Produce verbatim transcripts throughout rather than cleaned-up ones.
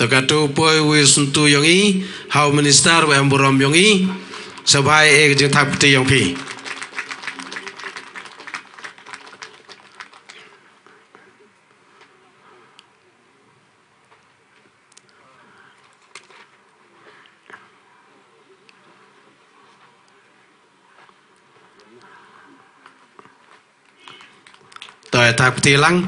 Katu poi u syntu yong i ha u minister wa em burom yong i. Sa bha e ka jingthap kti yong phi. Toi, thap kti lang.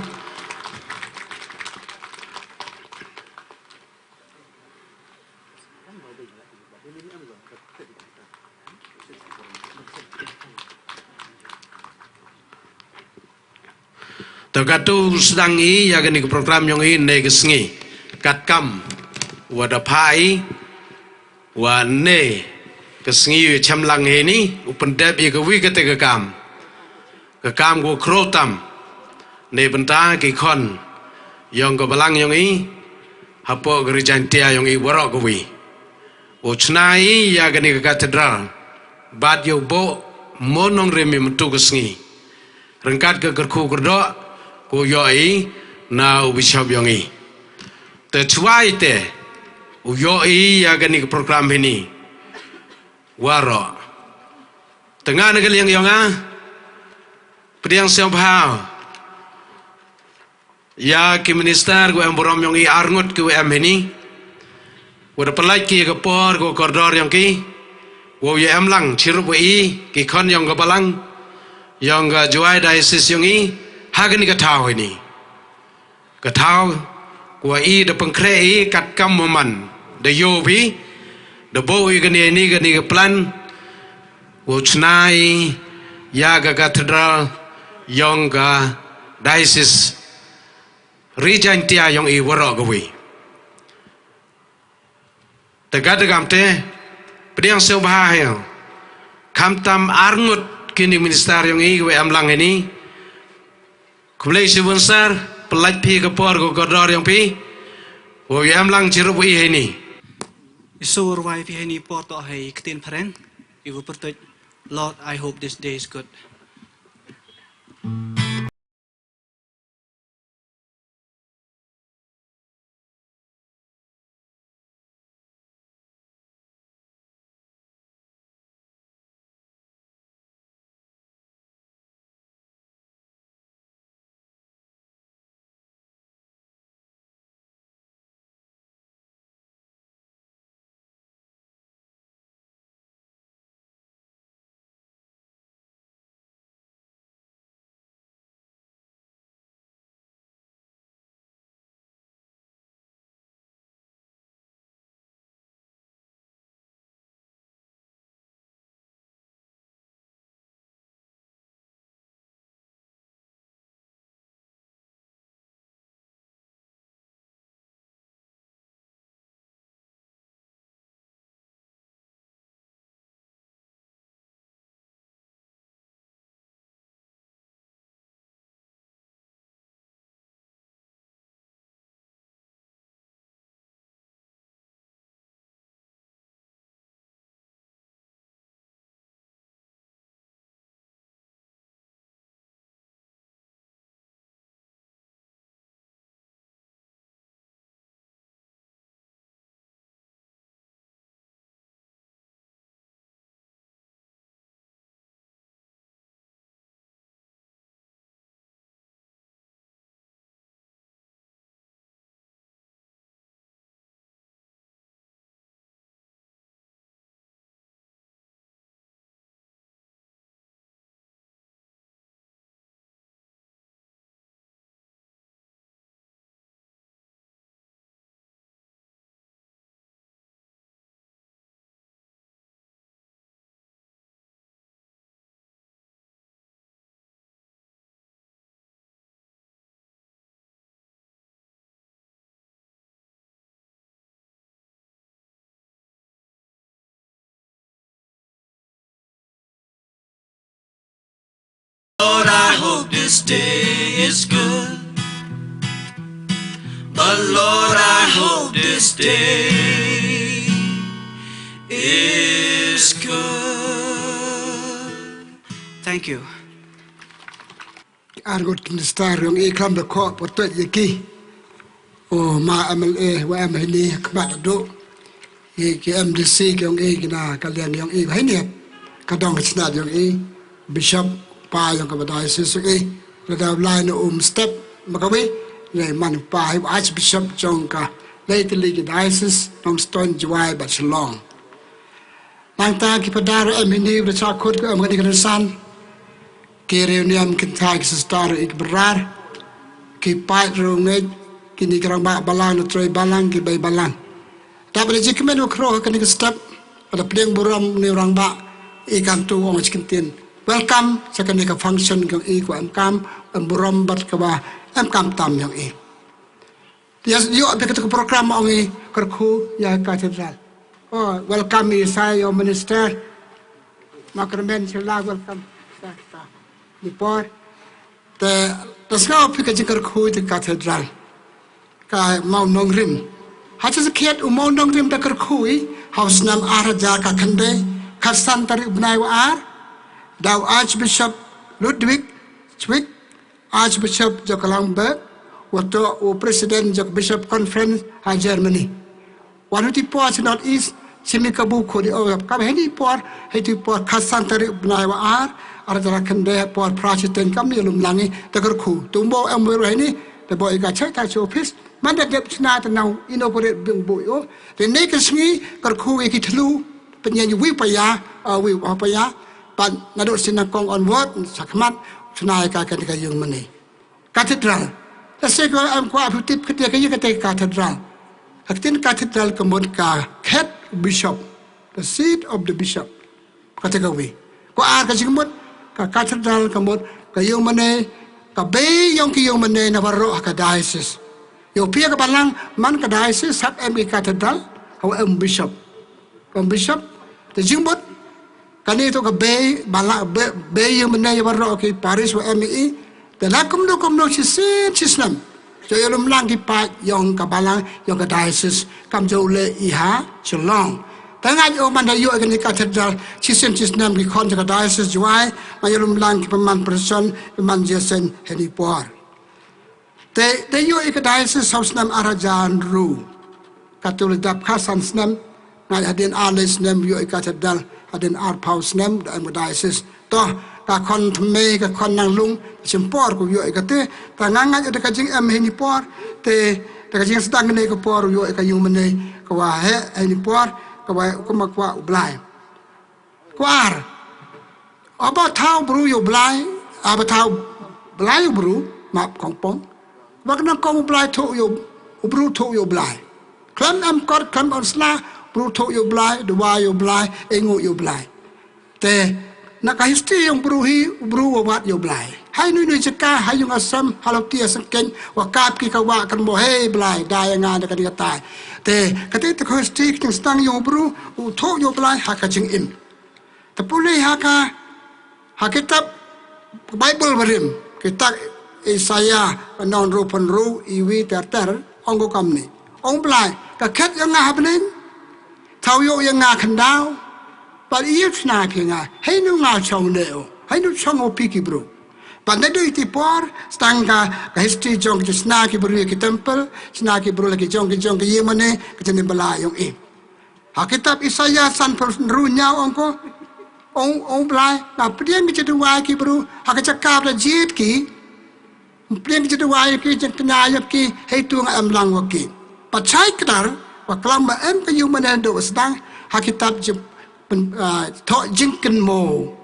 To katu sdang i ïa kani ka program yong i ne ka sngi. Katkam wa da pha i wa ne ka sngi u chemlang hini u pyndep i ka wi kate ka kam. Ka kam ko kro tam ne bynta ki khon yong ka balang yong i hapoh ka Ri Jaintia yong i warok ka wi. U chna i ïa kani ka cathedral bad ïa u bo mo nongrim i myntu ka sngi. Ryngkat ka kyrkhu kyrdoh ko ïoh i na u bishop yong i. Te chwa i te u ïoh i ïa kani ka program hini. Warok. Te nga na ka liang yong nga pdiang sngewbha ïa ki minister ki wa em burom yong i arngut ki wa em hini. Wa da pynlait ki ka por ka kordor yong ki. Wa ïa em lang chirup wa i ki khon yong ka balang yong ka Jowai diocese yong i ha kani ka thaw hini. Ka thaw wa i da pynkhreh i katkam wa man da ïoh phi da bo i kani ni kani ka plan. Wa chna i ïa ka cathedral yong ka diocese Ri Jaintia yong i warok ka wi. Te kat te kam te pdiang sngewbha ïa khamtam arngut kini minister yong i wa em lang hini. Khublei shibun sir, pynlait phi ka por ka kordor yong phi. Wa em lang chirup wa i hini. Isur wa i phi hini por to hei ktien phareng. I wa pyrtuit. Lord, I hope this day is good. Lord, I hope this day is good. But Lord, I hope this day is good. Thank you. Arngut ki minister yong i khlem da khoh pyrtuit ïa ki. O ma M L A wa em hini khmat adu. I ki M D C ki ong i ki na ka liang ong i hini. Ka dong ka chnat ong i. Bishop pa ong ka ba diocese ong i. Lada lai no um step makawi. Lai man pa hi Archbishop jong ka. Lai tili ki diocese Nongstoiñ Jowai bad Shillong. Nangta ki padar em hini u da cha khut ko em kani ka san. Ki riewniam ki thai ki sister i ki brar. Ki paid rungej ki ni ki rangbah balang na troi balang ki bai balang. Dap da jikmen wa khro kani ka step. Ada pliang burom ni rangbah i kan tu ong chikin tin. Welcome sa kani ka function kong i ko em kam em burom bat ka ba em kam tam yong i. Yes, yo, phi kata ka program ong i kyrkhu ya cathedral. Oh, welcome i sa yo minister. Makramen sila welcome. Sa sa. Di por. Te, te ska phi ka jingkyrkhu i cathedral. Ka Mawng Nongrim. Hacha sa khiat u Mawng Nongrim da kyrkhu i. Haus nam ar hajar ka khande. Khatsan tarik bnai wa ar. Dau Archbishop Ludwig Zwick. Archbishop jong ka Lauenburg, wa toh u president jong ka Bishop Conference ha Germany. Wan huti por chi North East, chi mi ka bu khudi o ka hini por, hiti por khatsan tarik bnai wa ar, ar jara khande por pra chi ten kam ni lum langi, ta kyrkhu. Tumbo em wer hini, ta bo i ka chai ta chi office, man da dep chna ta nau inaugurate bing bu yo. Te ne ka sngi, kyrkhu i ki thlu, penyen wi pa ya, a wi pa ya, Pat naduh sien nyngkong onward, sa khmat, chna ïa ka kane ka ïing mane. Cathedral. Lehse ko em kwah phi tip kata ka ïa kata ka cathedral. Ka ktien cathedral ka mut ka khet bishop. The seat of the bishop. Kata ka wi. Ko ar ka jingmut, ka cathedral ka mut, ka ïing mane, ka bei ïong ki ïing mane na baroh ka diocese. Ïoh phi ka balang man ka diocese sap em ki cathedral, ka wa em bishop. Ka bishop, te jingmut, kane to ka bei, bala, bei, bei ïing mane ïa baroh ki parish wa em i, te la kumno kumno shisien shisnem. Jo ïalum lang ki paid ïong ka balang, ïong ka diocese, kam jo leh i ha Shillong. Te nga ïoh man da ïoh kane cathedral, shisien shisnem ki khon jong ka diocese Jowai, nga ïalum lang ki pynman procession, pynman jingïaseng hynne i por. Te, te ïoh i ka diocese ha u snem ar hajar hynriew. Katol i dap khatsan snem, nga hadien ar lai snem ïoh i ka cathedral, hadien arphew snem, da em ka diocese. Toh, ka khon thymmei, ka khon nang lung, shim por ko ïoh i kata, te nga ngeit da ka jingem hynne i por, te, da ka jingsdang kane ka por ïoh i ka ïing mane, ka wa heh hynne i por, ka wa kumba kwah u Blai. Kwah ar. Aba thaw bru ïa u Blai, aba thaw Blai ïa u bru, map kongpong. Ba ka nang kong u Blai thuh ïa u bru thuh ïa u Blai. Khlem em kot, khlem em sla, bru thuh ïa u Blai, duwai ïa u Blai, ainguh ïa u Blai. Te, na ka history ïong bru hi, u bru wa wad ïa u Blai. Hai nui nui jaka, hai ïong asam, haloti asam keng, wa kap ki ka wa kan mo, hei Blai, da ïa nga da ka ding tai. Te, kata te ka history ka jingsdang ïong bru, u thuh ïa u Blai, ha ka jingim. Te pule ha ka, ha kitab Bible barim, kitab Isaiah, nong rupan ru, iwi ter ter, ong ko kamni. Ong Blai, ka khet ïa nga ha bneng, thaw ïoh ïa nga khyndaw, bad ïa chna phi nga, hei nu nga chong ne o, hei nu chong o phi ki bru. Bad naduh iti por, sdang ka, ka history jong ki chna ki bru ïa ki temple, chna ki bru la ki jong ki jong ki ïing mane, ka jingim bala ïong i. Ha kitab Isaiah sanphew hynriew hynñiew ong ko. Ong, ong Blai, nga pdiang ki jingduwai ki bru, ha ka jaka ba la jied ki. Pdiang ki jingduwai ki jingkñia ïa ki, hei tu nga em lang wa ki. Pat shai kdar, wa klam ba em ka ïing mane duh sdang, ha kitab jing, pen, ah, thoh jingkynmaw.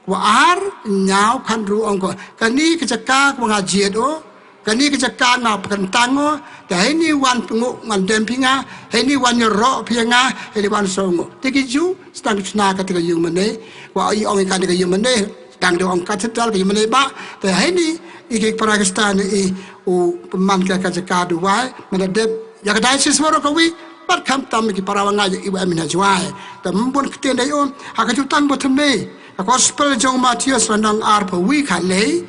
Wa ar, hynñiew khathynriew ong ko. Kani ka jaka wa nga jied o, kani ka jaka nga pyrkhat tang o, te heini wan pynguh ngan dem phi nga, heini wan ïaroh phi nga, heini wan sngewthuh. Te ki Jiw, sdang ki chna kata ka ïing mane, wa i ong i kani ka ïing mane, sdang da ong cathedral ka ïing mane ba, te heini, i ki para Khristan i, u pynman ka ka jaka duwai, man da dep, ïa ka diocese baroh ka wi, bad khamtam ki para wa nga ïa i wa em na Jowai. Te mynbun ktien dei o, ha ka jutang ba thymmei, ka gospel jong Mathaios lynnong arphew wi khatlei,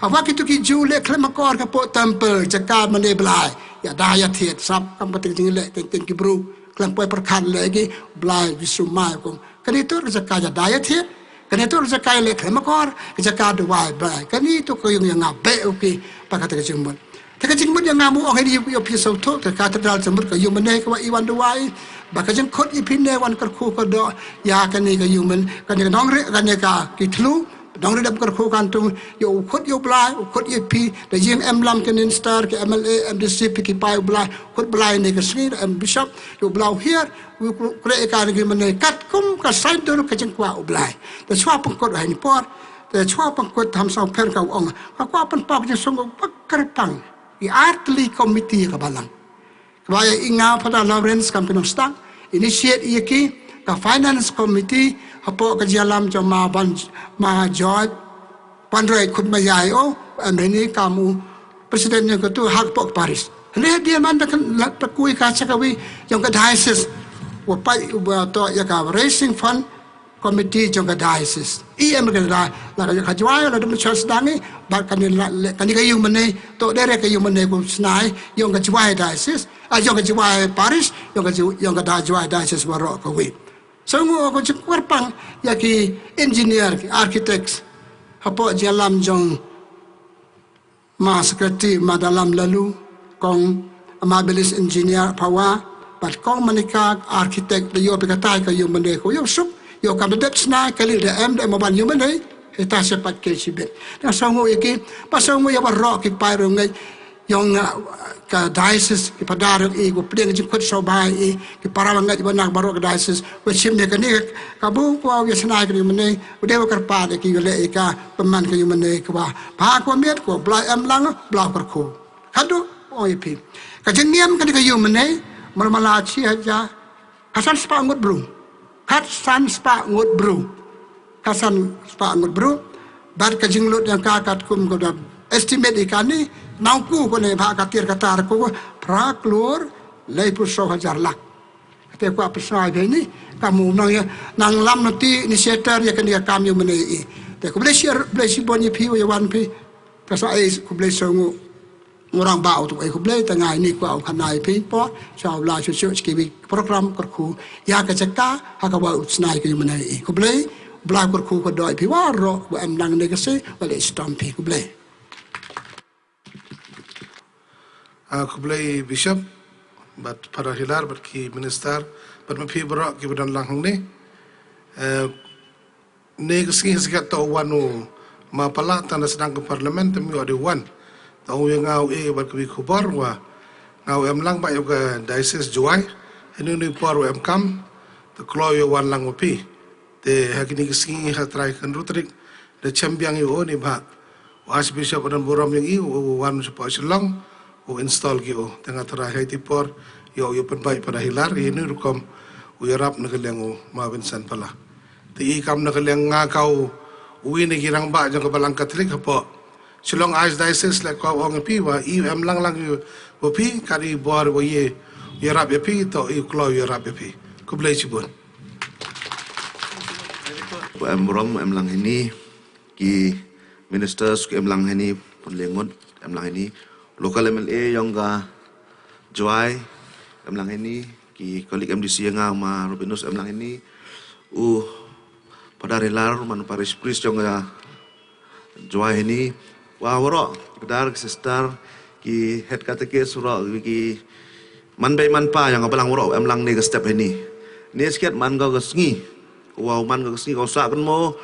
Haba kitu ki Jiw leh khlem akor ka poh temple jaka mane Blai. Ïada ïathied sap kam kata ka jingleh teng teng ki bru. Khlem poi pyrkhat leh ki Blai Jisu mai kum. Kane tu ka jaka ïada ïathied. Kane tu ka jaka leh khlem akor ka jaka duwai Blai. Kane tu ka ïong ïa nga beh u ki pa kata ka jingmut. Te ka jingmut ïa nga mo ong hi ïa phi sawthuh ka cathedral jingmut ka ïumane ka wa i wan duwai. Ba ka jingkhot ïa phi ne wan kyrkhu ka doh ïa kane ka ïumane kane ka nongri kane ka ki thlu. Nongri dam kyrkhu kan tung ïa u khot ïa u Blai u khot ïa phi da jing em lam ka minister ka M L A M D C phi ki pai u Blai khot Blai ne ka sngi da em bishop ïa u Blai u hiar u kre ka ne ka ïumane kat kum ka sain dur ka jingkwah u Blai. Da chwa pengkot ha ni por da chwa pengkot tham saw pher ka u ong ka kwah pynpaw ka jingsngew ba kyrpang. I artylli committee ka balang. Kaba ïa i nga Father Lawrence kam ki nongstang initiate ïa ki ka finance committee hapoh ka jingïalam jong ma ban ma George Panroi khut ma ïa i o em ni kam u president ïa ka tu hapoh parish. Hynrei hadien man da kan la ta kui ka cha ka wi jong ka diocese wa pai wa to ïa ka raising fund committee jong ka diocese. I em ka da la ka ka jwai la dum chance dangi ba ka ni la ka ni ka ïumane to dere ka ïumane ku snai jong ka jwai diocese a jong ka jwai parish jong ka jwai diocese waroh ka wi. So ngu ko chik kyrpang ïa ki engineer ki architects hapoh jingïalam jong ma secretary ma Dalam Lalu kong ma bilis engineer pawa bad kong Manika architect da ïoh pikatai ka ïumane ko ïoh suk ïoh kam dep sna kali da em da em ban ïumane ita sepat ke sibit. Da songo iki pa songo ïa baroh ki pai rong ngai ïong ka diocese ki padar i ko pdiang jingkut sobai i ki para ngai ba nak baroh ka diocese ko chim ne kani ka bu ko ïa sna ka ïumane u dei wa kyrpad ki ïa le i ka pynman ka ïumane ka ba ba ko miet ko Blai em lang Blai kyrkhu. Khadduh ong ïa phi ka jingniam kane ka ïumane mar mala chi haja ka san spah ngut bru. Ka san spah ngut bru. Ka san spah ngut bru. Bad ka jinglut ïa ka katkum ko da estimate i kani nangku ko ne ba ka tir ka tar ko pra klur lei pur so hajar lak. Te kwah pyrshah ïa ni kam u nang ïa nang lam nati initiator ïa kane ïa kam ïumane i. Te khublei shi khublei shibun ïa phi ïa wan phi. Ka sa ai khublei songo ngurang ba u tu ai khublei te ngai ni kwah u khana ïa phi po sa u la shu shu ki wi program kyrkhu ïa ka jaka ha ka wa u snai ka ïumane i. Khublei Blai kyrkhu ka doi phi waroh wa em nang ne ka si wa le stom phi khublei. Ah, khublei Bishop bad Father Hilar bad ki minister bad ma phi baroh ki ba don lang hangne. Eh, ne ka sngi ha sigat ta u wan u ma pala ta na sdang ka parliament te mi wan de wan. Ta u ïa nga u e bad ka wi khubor wa nga u em lang ba ïa ka diocese Jowai. Hynne ne por u em kam te kloi u wan lang u phi. Te ha kini ki sngi ha trai kan rutrik da chem biang ïa u ni bha. U Archbishop u don burom ïa ngi u wan shapoh Shillong u install ki u. Te nga trai ha iti por ïa u ïa pynbait pada hilar ïa ni rukom u ïarap na ka liang u ma Vincent Pala. Te i kam na ka liang nga ka u wi na ki rangbah jong ka balang Katholik hapoh Shillong Archdiocese le ka ong ïa phi wa i em lang lang ïa phi ka i bor wa ïa ïarap ïa phi to i kloi ïarap ïa phi. Khublei shibun. Em rom em lang hini ki ministers ki em lang hini pun lengut em lang hini local M L A yong ka Jowai em lang hini ki kolik M D C nga ma Robinus em lang hini u Padar Hilar man parish priest yong ka Jowai hini wa waro ki padar ki sister ki head katekis waro ki man bei man pa yong ka balang waro em lang ni ka step hini. Ni sket man ka sngi Wow man ka sngi ka sa kan mo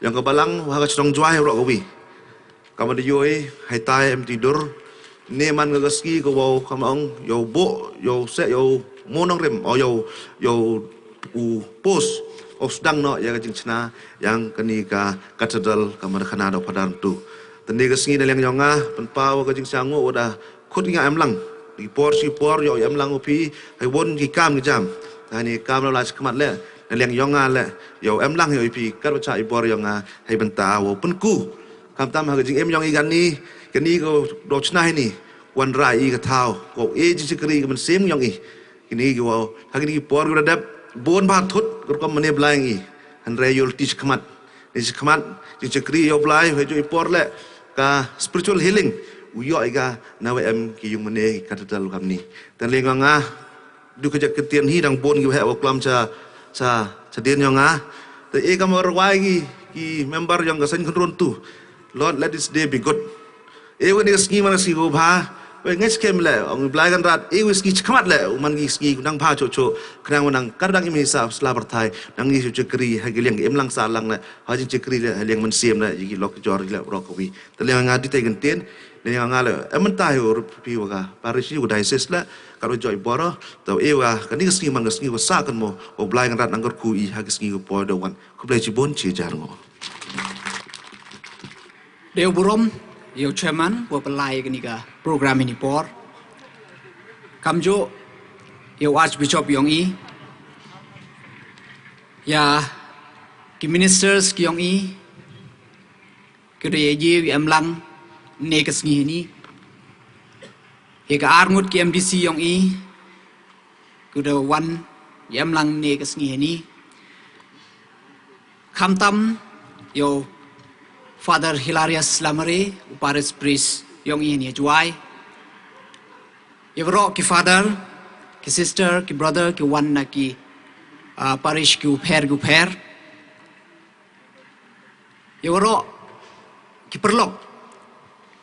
yang ka balang wa ka chnong Jowai ro ka wi. Ka ma da yoi hai tai em ti dur ne man ka sngi ka wow ka ma ong yow bo yow se yow mo nong rim o yow yow u pos o sdang no ya ka jingchna yang kani ka cathedral ka ma da khana da padar tu. Tani ka sngi na liang yong nga pynpaw ka jingchang ngo da khut nga em lang. Ki por shi por yow em lang u phi hai won ki kam ki jam. Tani kam la la khmat le na liang yong nga le yow em lang yow phi kar cha i bor yong nga hai bynta wow pynku. Kam tam ha ka jingim yong i gan ni kani ko do chna ni wan ra i ka thaw ko e ji chikri ka mynsiem yong i. Kini ki wow ha kini ki por ki da dep bon ba thut ko kom mane blang i. Han re yol ti khmat. Ni shi khmat jingchakri ïa u Blai hei ju i por le ka spiritual healing u ïoh i ka na wa em ki yung mane ki cathedral kam ni. Tan le nga nga du ka jak ktien hi dang bon ki wa heh wa klam cha cha cha dien yong nga. Te e kam rwai ki ki member yong ka seng khynrun tu. Lord, let this day be good. E wa ni ka sngi man ka sngi ko bha Wei ngai skhem leh, ong Blai Kynrad, e wei sngi chikmat leh, u man ngi sngi, nang bha cho cho, khnang wa nang kar dang imi sa sla pyrthai, nang ngi chu chakri, ha ki liang imlang sa lang leh, ha jing chakri leh, ha liang mynsiem leh, jing ki lok jor leh, rok wi. Te liang nga di te gen tin, ne nga leh, em mynta hi u rup pi wa ka, parish u diocese leh, kar u joi boro, te e wa, kani ka sngi man ka sngi wa sa kan mo, u Blai Kynrad nang kar ku i, ha ka sngi u poi da wan, khublei chibun chi jar ngo. Dei u burom, ïa u chairman, wa pynlai kani ka program ini por. Kamjooh, ïa u Archbishop yong i. Ïa ki ministers ki yong i. Ki da ïa ïa u emlang ne ka sngi ini. Ïa ka arngut ki M D C yong i. Ki da wan ïa emlang ne ka sngi ini. Khamtam ïa u Father Hilarius Lamare, u parish priest yong i hani ha Jowai. Ïa waroh ki father, ki sister, ki brother, ki wan na ki, ah, parish ki u pher, ki u pher. Ïa waroh ki paralok,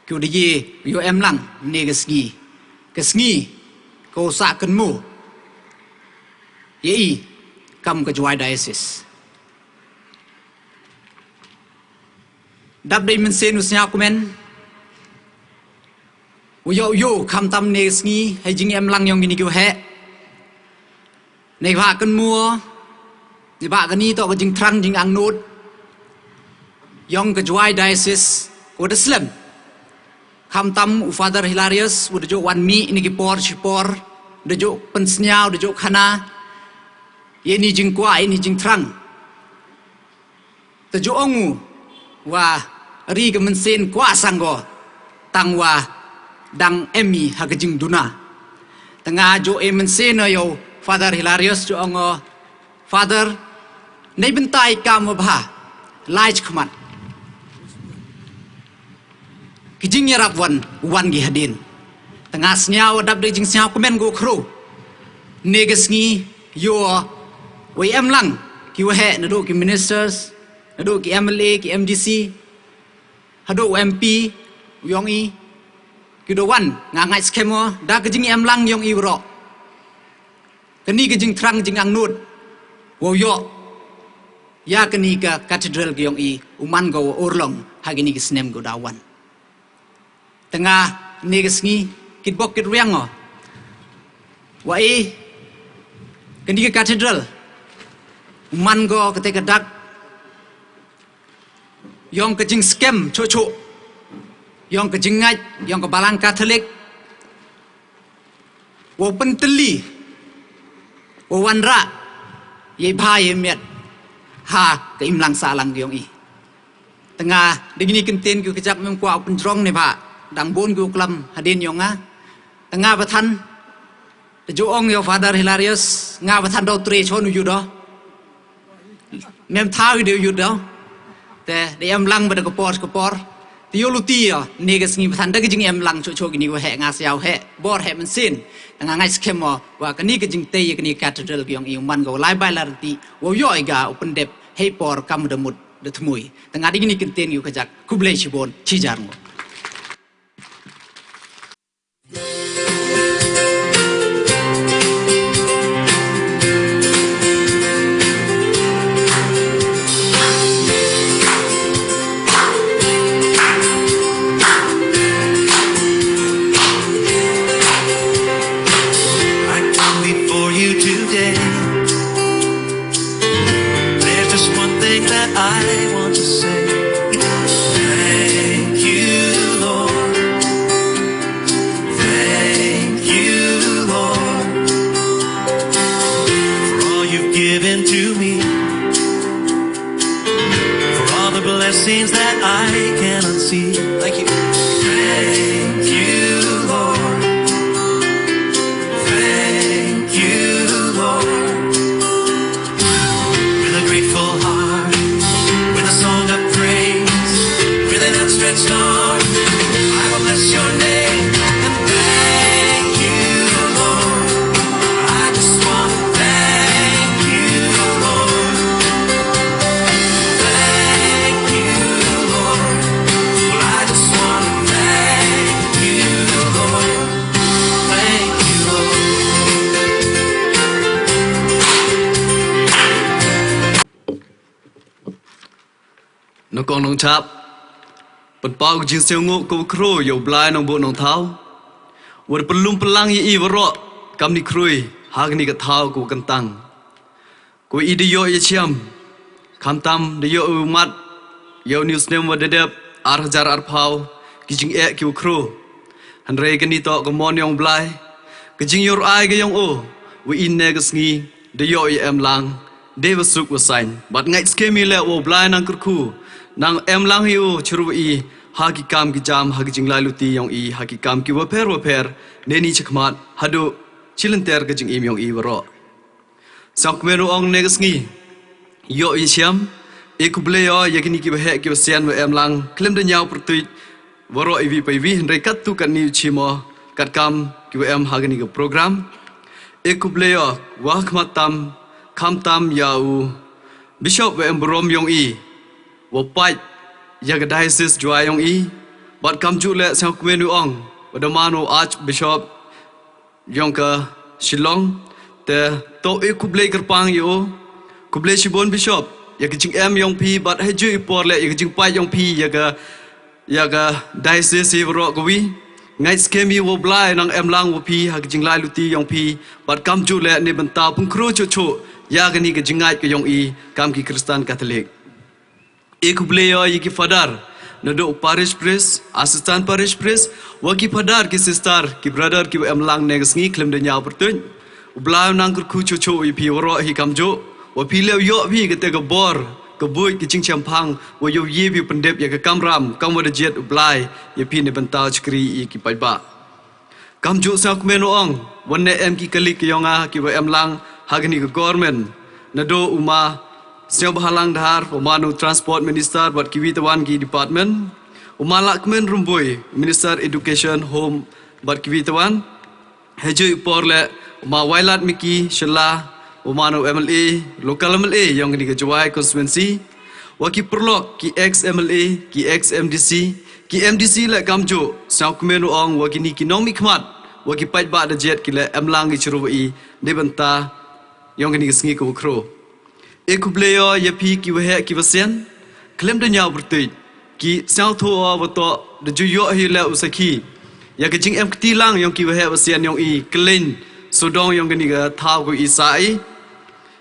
ki u da ïa, ïa emlang, ne ka sngi. Ka sngi, ka u sah kynmaw. Ïa i, kam ka Jowai Diocese. Dap dei mynsiem u sñiawkmen. U ïoh u ïoh khamtam ne sngi, ha i jingim lang yong kini ki waheh. Neibhah kynmaw, neibhah kani toh ka jingthrang jingangnud. Yong ka Jowai Diocese, u da slem. Khamtam u Father Hilarius, u da jooh wan mih ne ki por shi por, da jooh pynsñiaw, da jooh khana. Ïa ini jingkwah, ïa ini jingthrang. Te jooh ong u, wa ri ka mynsiem kwah sang ko, tang wa dang em i ha ka jingduna. Te nga jooh e mynsiem ïa u Father Hilarius jooh ong o, Father, nei bynta i kam wa bha, lai chakhmat. Ki jingïarap wan, wan ki hadien. Te nga sñiaw dap dei jingsñiawkmen ko khro. Ne ka sngi, ïoh, wei em lang, ki waheh, naduh ki ministers, naduh ki M L A, ki M D C, haduh u M P, u yong i, ki da wan, nga ngait skhem o, da ka jingim lang yong i waroh. Kani ka jingthrang jingangnud, wow ïoh, ïa kani ka cathedral ka yong i, u man ko wa urlong, ha kini ki snem ko da wan. Te nga ne ka sngi, kitbok kitrwiang o. Wa i, kani ka cathedral, u man ko kata ka dak, yong ka jingskhem chuh chuh, yong ka jingngait, yong ka balang Katholik, wow pyntylli, wow wanrah, ïa i bha ïa i miat, ha ka imlang sahlang ka yong i. Te nga, da kini ki kyntien ki kjat mem kwah pynjrong neibhah, dang bun ki klam hadien yong nga. Te nga ba than, te jooh ong ïa u Father Hilarius, nga ba than daw tre chon u ïoh do. Mem thaw i dei u ïoh do. Te, da em lang ba da ka por, ka por. Te ïoh luti ïa, ne ka sngi ba than da ka jingim lang chuh chuh kini waheh nga sñiaw heh, bor heh mynsiem. Te nga ngait skhem o, wa kani ka jingtei ïa kani ka cathedral ka yong i u man ko lai bai lai rynti, wow ïoh i ka u pyndep, hei por kam da mut da thmui. Te nga da kini ki kyntien ki kjat, khublei chibun, chi jar ngo. I come before you today. There's just one thing that I want to say. Thank you, Lord. Thank you, Lord, for all you've given to me, for all the blessings that I cannot see. Thank you. Thank you, Lord. Thank you, Lord. With a grateful heart, with a song of praise, with an outstretched arm, I will bless your name and thank you, Lord. I just want to thank you, Lord. Thank you, Lord. Well, I just want to thank Nongkong nongchap, pynpaw ka jingsngewnguh ka wa khro ya u Blai Nongbuh Nongthaw, wa da pynlum pynlang ya i waroh kam ni khrui ha kani ka thaw ka wa kyntang. Ka wa i da yoh ya chiam, khamtam da yoh u mat ya u ni u snem wa da dep ar hajar arphaw, ki jingeh ki wa khro. Hynrei kani toh ka mon yong u Blai, ka jingyor ai ka yong u, wa i ne ka sngi da yoh ya em lang, de wa suk wa sain. Bad ngait skhem i leh wa u Blai nang kyrkhu nang em lang ya u chiru wa i ha ki kam ki jam, ha ki jinglai luti yong i, ha ki kam ki wa pher wa pher, ne ni chakhmat haduh chilynter ka jingim yong i waroh. Sngewkmen u ong ne ka sngi, yoh i chiam, e khublei o ya kini ki wa heh ki wa sian wa em lang khlem da ñiaw pyrtuit waroh i wi pa i wi, hynrei katto katni u chim o katkam ki wa em ha kani ka program. E khublei o wa khmat tam, khamtam ya u Bishop wa em burom yong i, wa pait ya ka Diocese Jowai yong i, bad kamjuh leh sngewkmen u ong wa da man u Archbishop yong ka Shillong. Te to e khublei kyrpang ya u, khublei shibun Bishop ya ka jingem yong phi, bad ha juh i por leh ya ka jingpait yong phi ya ka, ya ka Diocese i waroh ka wi. Ngait skhem i wa u Blai nang em lang wa phi ha ka jinglai luti yong phi, bad kamjuh leh ne bynta pynkhreh chuh chuh ya kani ka jingngait ka yong i kam ki Khristan Katholik. E khublei o ya ki Father, naduh u Parish Priest, Assistant Parish Priest, wa ki Father, ki Sister, ki Brother ki wa em lang ne ka sngi khlem da ñiaw pyrtuit. U Blai u nang kyrkhu chuh chuh ya phi waroh hi kamjuh, wa phi leh u yoh phi kata ka bor, ka buit, ka jingchemphang, wa yoh ye phi pyndep ya ka kamram kam wa da jied u Blai ya phi ne bynta u chakri i ki paidbah. Kamjuh sngewkmen u ong wa ne em ki kalik ki yong nga ki wa em lang ha kani ka government, naduh u ma Sniawbhalang Dhar wa man u Transport Minister bad ki wi tawan ki department, u ma Lahkmen Rymbui, Minister Education, Home bad ki wi tawan. Ha juh i por leh u ma Wailadmiki Shylla wa man u M L A, local M L A yong kani ka Jowai constituency, wa ki paralok, ki ex M L A, ki ex M D C, ki M D C leh kamjuh, sngewkmen u ong wa kini ki nongmihkhmat, wa ki paidbah da jied ki leh em lang ki chiru wa i ne bynta yong kani ka sngi ka wa khro. E khublei o ya phi ki wa heh ki wa sian, khlem da ñiaw pyrtuit, ki sngewthuh o wa toh da ju yoh hi leh u sakhi ya ka jingem kti lang yong ki wa heh wa sian yong i, kylleiñ sawdong yong kani ka thaw ka i sa i.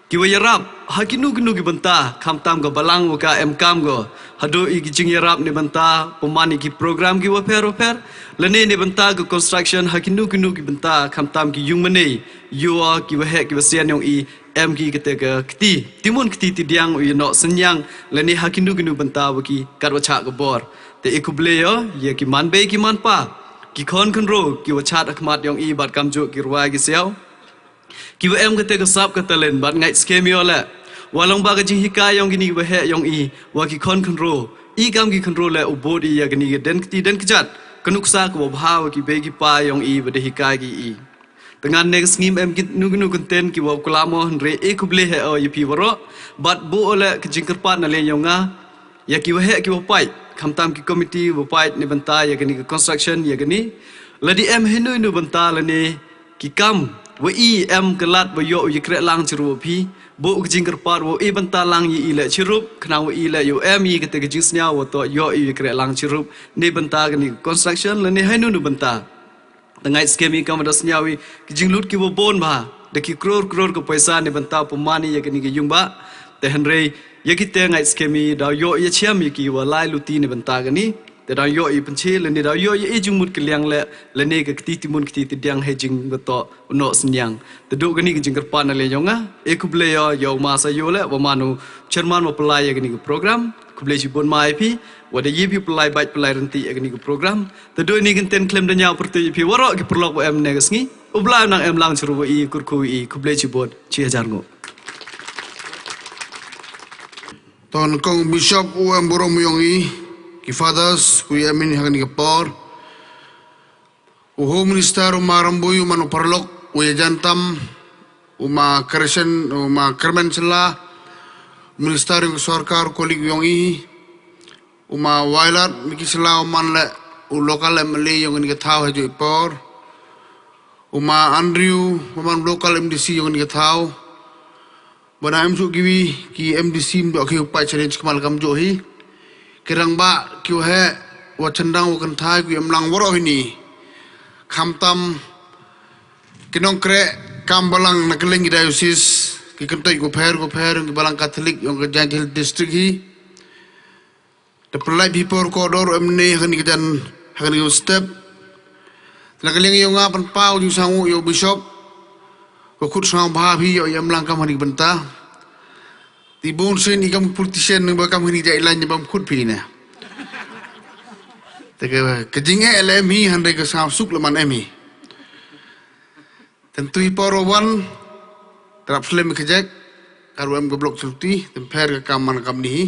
Ki wa yarap ha kino kino ki bynta, khamtam ka balang wa ka em kam ko, haduh i ki jingyarap ne bynta pynman i ki program ki wa pher wa pher, lane ne bynta ka construction ha kino kino ki bynta, khamtam ki yung mane, yoh ki wa heh ki wa sian yong i, em ki kata ka kti, timun kti tidiang u ïa noh synñiang, lane ha kino kino bynta wa ki kat wa chah ka bor. Te e khublei o ya ki man bei ki man pa, ki khon khynro ki wa chad ha khmat yong i bad kamjuh ki rwai ki siaw, ki wa em kata ka sap ka talent, bad ngait skhem i o leh wa long ba ka jinghikai yong kini ki wa heh yong i, wa ki khon khynro, i kam ki khynro leh u bud i ya kini ki den kti den kjat, ka nuksa ka wa bha wa ki bei ki pa yong i wa da hikai ki i. Te ngan ne ka sngi em kino kino kyntien ki wa u klam o, hynrei e khublei heh o ya phi waroh, bad buh o leh ka jingkyrpad na liang yong nga ya ki wa heh ki wa pait, khamtam ki komiti wa pait ne bynta ya kani ka construction ya kani, lada em hino hino bynta lane ki kam wa i em ka lad wa yoh u ïa kreh lang chirup wa phi, buh ka jingkyrpad wa e bynta lang ya i leh chirup, khnang wa i leh yoh em i kata ka jingsñiaw wa toh yoh i ïa kreh lang chirup ne bynta kani ka construction lane hino hino bynta. Te ngait skhem i kam wa da sñiaw i ki jinglut ki wa bun bha, da ki kror kror ka paisa ne bynta pynman i ya kani ka yung ba. Te hynrei ya kite ngait skhem i da yoh ïa chiam ya ki wa lai luti ne bynta kani. Te da yoh i pynche lane da yoh ïa i jingmut ka liang leh, lane ka kti timun kti tidiang hei jing wa toh u noh synñiang. Te duh kani ka jingkyrpad na liang yong nga, e khublei o ya u ma Sayo leh wa man u chairman wa pynlai ya kani ka program. Khublei chibun ma ya phi wa da yip i pynlai bait pynlai rynti ya kani ka program. Te duh ini kyntien khlem da ñiaw pyrtuit ya phi waroh ki paralok wa em ne ka sngi, u Blai u nang em lang chirup wa i, kyrkhu wa i, khublei chibun, chi hajar nguh. Ton kong Bishop u em burom yong i, ki fathers ku ïa em in ha kani ka por, u Home Minister u ma Rymbui, u man u paralok u ïa jan tam, u ma Kyrmen, u ma Kyrmen Shylla, Minister yong ka sorkar, u colleague yong i, u ma Wailadmiki Shylla u man leh u local M L A yong kani ka thaw ha juh i por, u ma Andrew u man local M D C yong kani ka thaw, ba na em juh ki wi ki M D C mjuh ki u pait challenge kmal kamjuh hi. Ki rangbah, ki waheh, wa chyndang wa kynthai, ki emlang waroh hini. Khamtam ki nongkreh kam balang na kylleng ki diocese, ki kynthei, ki pher ki pher, ki balang Katholik yong ka Jaintia Hills District hi. Da pynlait phi por kordor em ne ha kani ka jan, ha kani ka step. Na ka liang yong nga, pynpaw jingsngew ïa u Bishop. Wa khut sngewbha phi ïoh emlang kam ha kani ka bynta. Te bun sien i kam politician ne ba kam ha kani ka jait line ne bam khut phi ne. Te ka, ka jingeh la em hi, hynrei ka sngewsuk la man em hi. Te tu i por wan, te rap slem ka jek, ka ruh em ka block thirty, te pher ka kam man kam ni hi.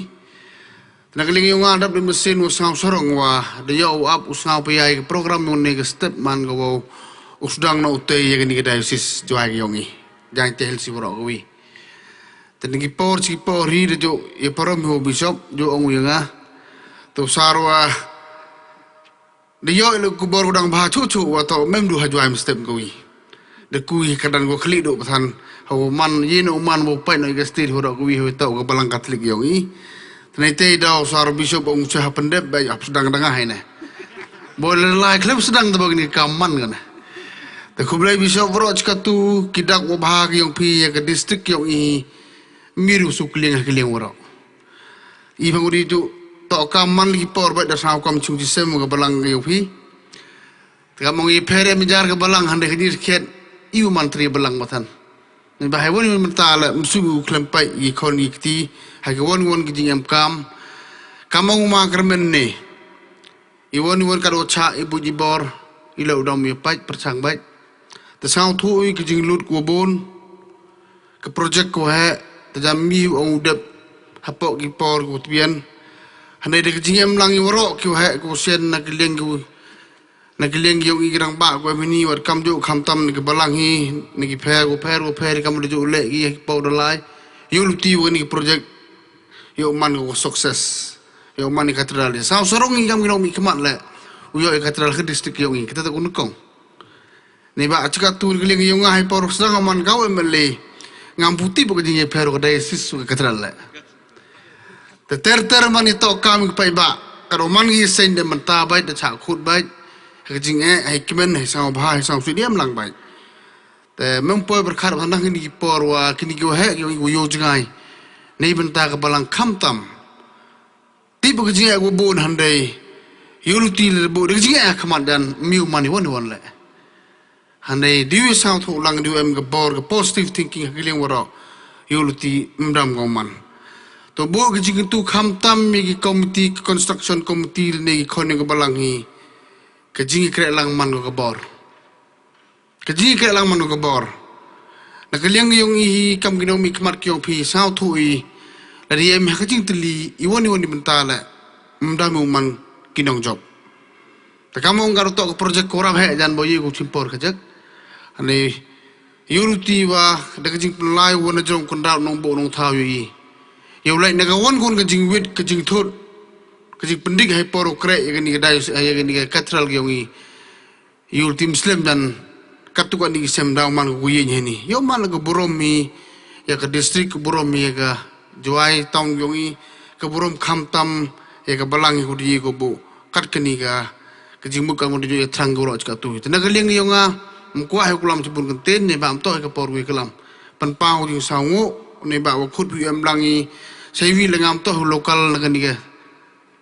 Te na ka liang yong nga, dap da mynsiem wa sngewsarong wa da ïoh u ap u sngewpaiai ka program yong ne ka step man ka wow u sdang na u tei ïa kani ka diocese Jowai ka yong i. Jaintia Hills waroh kawi. Te na ki por chi por hi da jooh ïa parom hi u Bishop, jooh ong u ïa nga. Te u sar wa da ïoh ïa la ka bor ka dang bha chuh chuh wa toh mem du ha Jowai mynstep kawi. Da kui ka dang wa khlieh duh pathan. Ha u man, ïa na u man wa pait na i ka state waroh kawi ha toh ka balang Katholik yong i. Te na i te da u sar Bishop ong u sha ha pyndep ba ap sdang dang ha i ne. Bo la lai khlem sdang te ba kani ka kam man kane. Te khublei Bishop waroh chi katu ki dak wa bha ki yong phi ïa ka district yong i. Miru suk liang ha ki liang waroh. I bang u di ju toh kam man la ki por ba da saw kam chung chi sem ka balang ka yong phi. Te kam ong i pher em jar ka balang hynrei ka jingkhet i u man tri balang ba than. Ni ba hai wan i mynta la msu u khlem pait i khon i kti. Hai ka wan wan ki jingem kam. Kam ong u ma kyrmen ne. I wan i wan ka do cha i buj i bor. I la u dam i pait pyrchang bait. Te sngewthuh i ka jinglut ka wa bun. Ka project ka wa heh, te jam mi u ong u dep hapoh ki por ka wa tbian. Hynrei da ka jingem lang i waroh ki wa heh ka wa sien na ki liang ki wa, na ki liang ki yong i ki rangbah ka wa em hini wat kam jooh khamtam na ki balang hi, na ki pher wa pher wa pher kam da jooh leh ki ha ki por da lai. Ïoh luti wa kani ki project ïoh man ka wa success. Ïoh man i katedral. Sngewsarong i kam ki nongmihkhmat leh u ïoh i katedral ka district yong i. Kata ta ku nyngkong. Ni ba chi katu ka liang yong nga ha i por sdang man ka u M L A. Ngam puti ba ka jingïapher ka diocese ka katedral leh. Te ter ter man i toh kam i ka paidbah. Ka do man i seng da mynta bait da chah khut bait. Ha ka jingeh, ha i kmen, ha i sngewbha, ha i sngewsih da em lang bait. Te mem poi pyrkhat ba nang kini ki por wa kini ki wa heh ki wa ïoh jngai. Nei bynta ka balang khamtam. Tip ka jingeh ka bun hynrei. Ïoh luti le bun ka jingeh ha khmat jan mi u man i wan i wan leh. Hynrei dei u sngewthuh lang dei u em ka bor ka positive thinking ha ki liang waroh. Ïoh luti mdam ka u man. To bun ka jingkyntu khamtam ïa ki committee, ki construction committee ne ki khon ïa ka balang hi. Ka jingkyrkhu lang man ka bor. Ka jingkyrkhu lang man ka bor. Na ka liang yong i hi kam ki nongmihkhmat ki yong phi sngewthuh i. Lada ïa em ha ka jingtylli i wan i wan i bynta leh. Mdam u man ki nongjop. Te kam ong ka ruh toh ka project ka wa rap heh jan ba ïa ka u chim por ka jek. Hynrei ïoh luti wa da ka jingpynlai wa na jrong kynrad nongbuh nongthaw ïoh i. Ïoh leh na ka wan ka wan ka jingwit ka jingthut. Ka jingpyndik ha i por u kreh ïa kani ka dai ïa kani ka katedral ka yong i. Ïoh luti slem jan katu kani ki sem daw man ka ku ïeng hini. Ïoh man la ka burom hi ïa ka district ka burom hi ïa ka Jowai town yong i ka burom khamtam ïa ka balang hi ku di ko bu kat kani ka ka jingmut ka ngon di ïa thrang ka roh katu. Te na ka liang yong nga mkwah hi kulam chibun kynten ne ba am toh hi ka por wi kalam. Pynpaw jingsaw ngu ne ba wa khut wi em lang i sai wi la ngam toh local na kani ka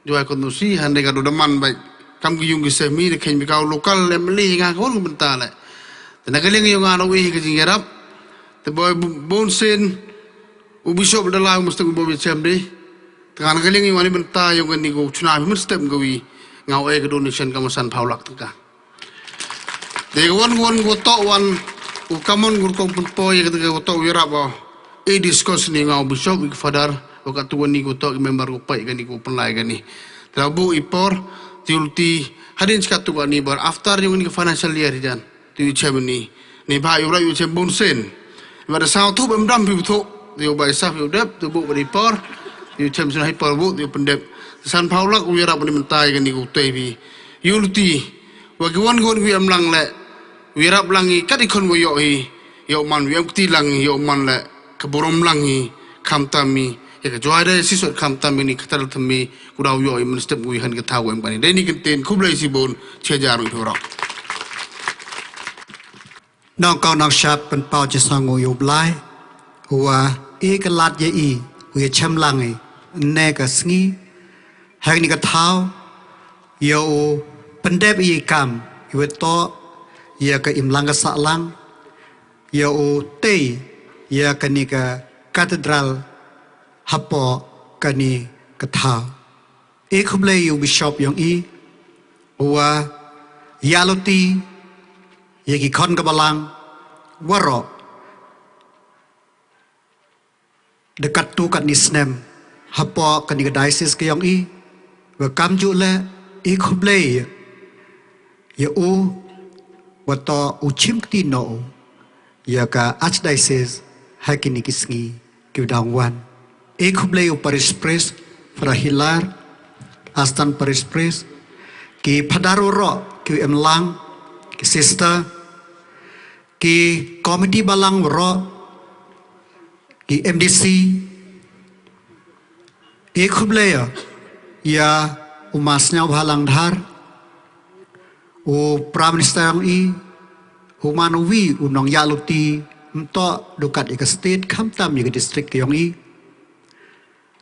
Jowai constituency hynrei ka do da man bait kam ki yung ki seh mi da khein bi ka u local M L A nga ka wan ka bynta leh. Te na ka liang yong nga na wi ka jingïarap. Te boi bun sien u bishop da lai u mustang boi bi chem di. Te nga na ka liang yong nga ni bynta yong kani ko chuna bi mynstep ka wi nga u ai ka donation ka masan phaw lak tengka. Te ka wan wan ko toh wan u kamon gur kong pynpoi ka te ko toh u ïarap ba. I discuss ni nga u bishop i father wa katu wan ni ko toh i member ko pai kani ko pynlai kani. Te bu i por ti ulti hadien chi katu kani bar after yung ni ka financial year jan. Ti u chem ni. Ni ba yu ra yu chem bun sen. Ba da saw tu bem dam bi tu. Ti u bai saf yu dep tu bu ba di por. Ti u chem sen hai por bu ti u pyndep. San phaw lak u ïarap ni mynta kani ko tei bi. Yu ulti Wa ki wan ki wan ki em lang leh. Wi rap lang i kat i khon wa yoh i. Yoh man wi em kti lang i yoh man leh. Ka burom lang i. Kham tam i. Ïa ka Jowai Diocese kham tam ïa kane ka Cathedral thymmai, u dang ïoh ïa mynstep u ïahan ka thaw em kane. Dei kine ki kyntien, khublei shibun, shi hajar ruh ïa u baroh. Nongkong nongshad pynpaw jingshah nguh ïa u Blai, uba ïa ka lad ïa i, u ïa shem lang i, ne ka sngi, ha kane ka thaw, ïa u pyndep i kam, i watoh, ïa ka imlang ka sahlang, ïa u tei, ïa kane ka Cathedral, hapoh kane ka thaw. E khublei ïa u Bishop ïong i, uba ïa luti, ïa ki khon ka balang, waroh. Da katto katne snem, hapoh kane ka diocese ka ïong i, wa kamjooh leh, e khublei, ïa u, watoh u chim kti noh u, ïa ka archdiocese, ha kine ki sngi, ki dang wan. E khublei u parish priest, Father Hilar, Assistant parish priest, ki phadar waroh, ki em lang, ki sister, ki komiti balang waroh, ki M D C, e khublei ïa, ïa u Ma Sniawbhalang Dhar, u Prime Minister ïong i, u man u wi, u nongïaluti, ym toh du kat ïa ka state, khamtam ïa ka district ïong i.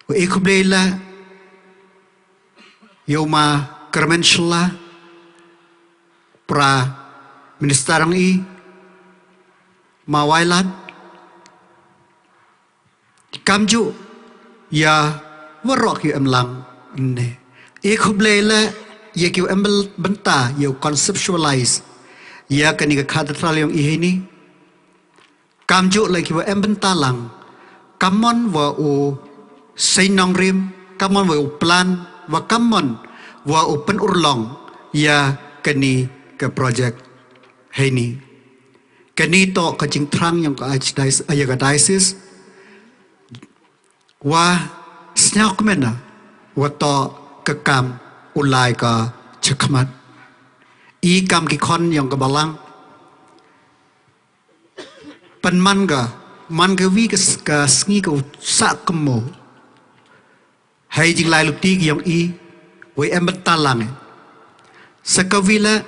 U e khublei leh, ïa u Ma Kyrmen Shylla, Prime Minister ïong i, Ma Wailadmiki, kamjooh, ïa waroh ki em lang, ne. E khublei leh, ïa ki em bynta, ïa u conceptualize, ïa kane ka Cathedral ïong i heini. Kamjooh leh ki wa em bynta lang, kammon wa u seng nongrim, kammon wa u plan, wa kammon wa u pynurlong, ïa kane ka project heini. Kane toh ka jingthrang ïong ka archdiocese, ïa ka diocese, wa sniawkmen na, watoh ka kam u lai ka chakhmat. I kam ki khon ïong ka balang, pynman ka, man ka wi ka s-, ka sngi ka u sah kynmaw. Hei jinglai luti ki ïong i, wei em bynta lang. Sa ka wi leh,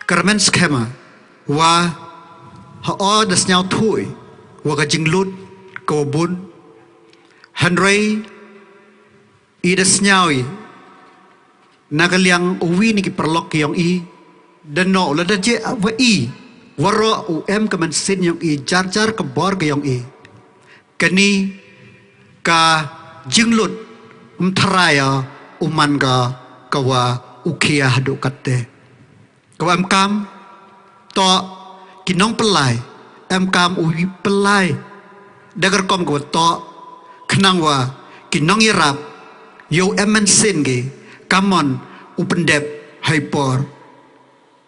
kyrmen skhem wa ha o da sniawthuh, wa ka jinglut, ka wa bun. Hynrei, i da sniaw i, na ka liang u wi na ki paralok ki ïong i, da noh lada jia wa i, waroh u em ka mynsiem ïong i, jar jar ka bor ka ïong i. Kane ka jinglut ym tharai ïa u man ka ka wa u khia haduh katte. Ka wa em kam, toh ki nongpynlai, em kam u wi pynlai. Da ka rukom ka wa toh, khnang wa ki nongïarap, ïoh em mynsiem ki, kammon u pyndep hei por.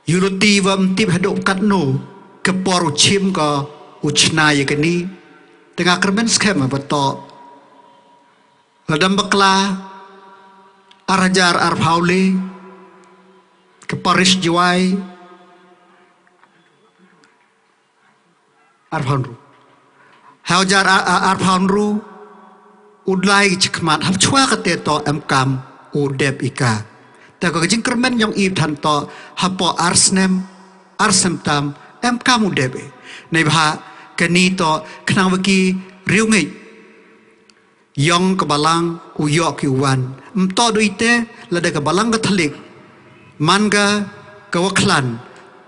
Ïoh luti wa ym tip haduh katno, ka por u chim ka u chna ïa kane. Te nga kyrmen skhem wa toh. Lada ym bakla, ar hajar arphaw le, ka parish Jowai, arphaw hynru. Hajar ar, ar, arphaw hynru, u lai chakhmat, hap chwa kate toh em kam, u dep i ka. Te ka jingkyrmen ïong i than toh, hapoh ar snem, ar snem tam, em kam u dep i. Neibhah, kane toh, khnang wa ki riewngeit ïong ka balang u ïoh ki u wan. Ym toh du ite, lada ka balang Katholik, man ka ka wa khlan,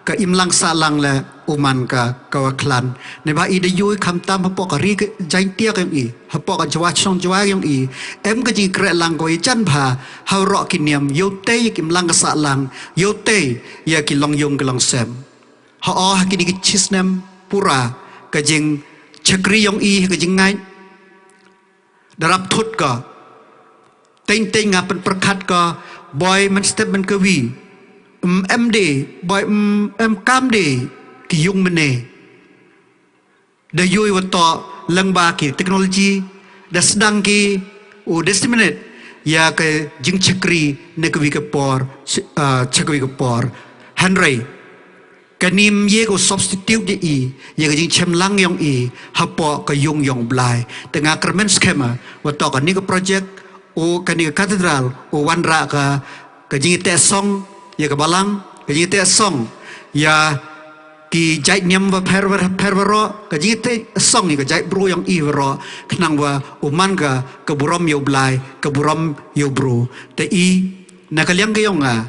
ka imlang sahlang leh u man ka ka wa khlan. Neibhah i da ïoh i khamtam hapoh ka ri ka Jaiñtia ka ïong i, hapoh ka Jowai, shnong Jowai ka ïong i, em ka jingkhreh lang ka wa i jan bha, ha waroh ki niam, ïoh tei ïa ki imlang ka sahlang, ïoh tei ïa ki longïung ki longsem. Ha o ha kine ki chisnem pura, ka jingchakri ïong i, ka jingngeit, da rap thut ka. Teng teng nga pynpyrkhat ka, boi mynstep mynkawi. Ym em de, boi ym em kam de, ki ïung mynne. Da ïoh wa toh lyngba ki technology, da sdang ki, u disseminate, ïa ka jingchakri, na kawi ka por, ch-, ah, cha kawi ka por. Hynrei, Ka nym ïa ka substitute ïa i, ïa ka jingchem lang yong i, hapoh ka yung yong Blai. Te nga kyrmen skhem, wa toh kane ka project, u kane ka cathedral, u wanrah ka, ka jingteh song, ïa ka balang, ka jingteh song, ïa ki jait niam bapher, bapher baroh, ka jingteh song, ïa ka jait bru yong i baroh, khnang wa u man ka, ka burom ïa u Blai, ka burom ïa u bru. Te i, na ka liang ka yong nga,